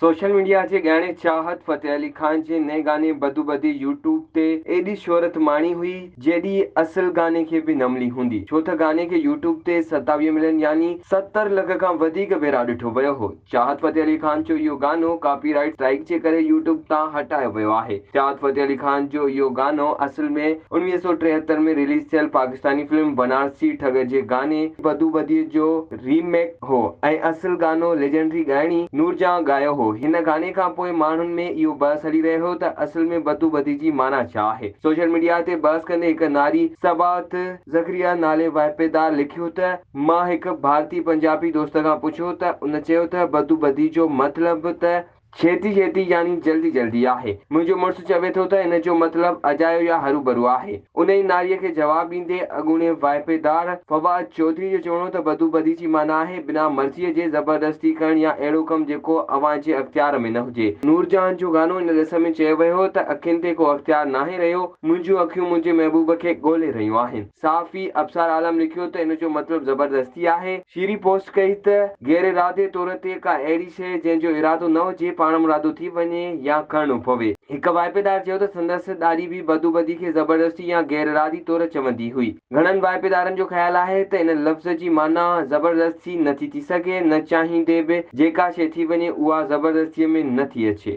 Social media جي ڳائڻي چاهت فتح علي خان جي نئين گاني بدو بدي يوٽيوب تي ايڏي شهرت ماڻي هئي جيڏي اصل گاني کي به نه ملي هوندي، ڇو ته گاني کي يوٽيوب تي 27 ملين يعني 70 لک کان وڌيڪ ڀيرا ڏٺو ويو هو. چاهت فتح علي خان جو اهو گانو ڪاپي رائيٽ اسٽرائيڪ جي ڪري يوٽيوب تان هٽايو ويو آهي. چاهت فتح علي خان جو اهو گانو اصل ۾ 1973 ۾ رليز ٿيل پاڪستاني فلم بنارسي ٺڳ جي گاني بدو بدي جو ريميڪ هو ۽ اصل گانو ليجنڊري ڳائڻي نورجهان ڳايو هو. هن گاني کان پوء ماڻهن ۾ اهو بحث هلي رهيو هو ته اصل ۾ بدو بدي جي معنيٰ ڇا آهي؟ سوشل ميڊيا تي بحث ڪندي هڪ ناري صباحت ذڪريا نالي واهپيدار لکيو ته مان هڪ ڀارتي پنجابي دوست کان پڇيو ته ان چيو ته بدو بدي جو مطلب ته ڇيتي ڇيتي يعني جلدي جلدي آهي. منهنجو مڙس چوي ٿو ته ان جو مطلب اجايو يا هروڀرو آهي. انهي ناريء کي جواب ڏيندي اڳوڻي واهپيدار فواد چوڌري جو چوڻ هو ته بدو بدي جي معنيٰ آهي بنا مرضيء جي زبردستي ڪرڻ يا اهڙو ڪم جيڪو اوهان جي اختيار ۾ نه هجي. نورجهان جو گانو ان ڏس ۾ چيو ويو هو ته اکين تي ڪو اختيار ناهي رهيو، منهنجون اکيون منهنجي محبوب کي ڳولي رهيون آهن. صحافي ابصار عالم لکيو ته ان جو مطلب زبردستي آهي. شيري پوسٽ ڪئي ته غير ارادي طور تي ڪا اهڙي شيء جنهن جو ارادو نه هجي پاڻمرادو ٿي وڃي يا ڪرڻو پوي. هڪ واهپيدار چيو ته سندس ڏاڏي به بدو بدي کي زبردستي يا غير ارادي طور چوندي هئي. گهڻن واهپيدارن جو خيال آهي ته ان لفظ جي معنيٰ زبردستي نه ٿي ٿي سگهي، نه چاهيندي به جيڪا شيء ٿي وڃي اها زبردستيء ۾ نه ٿي اچي.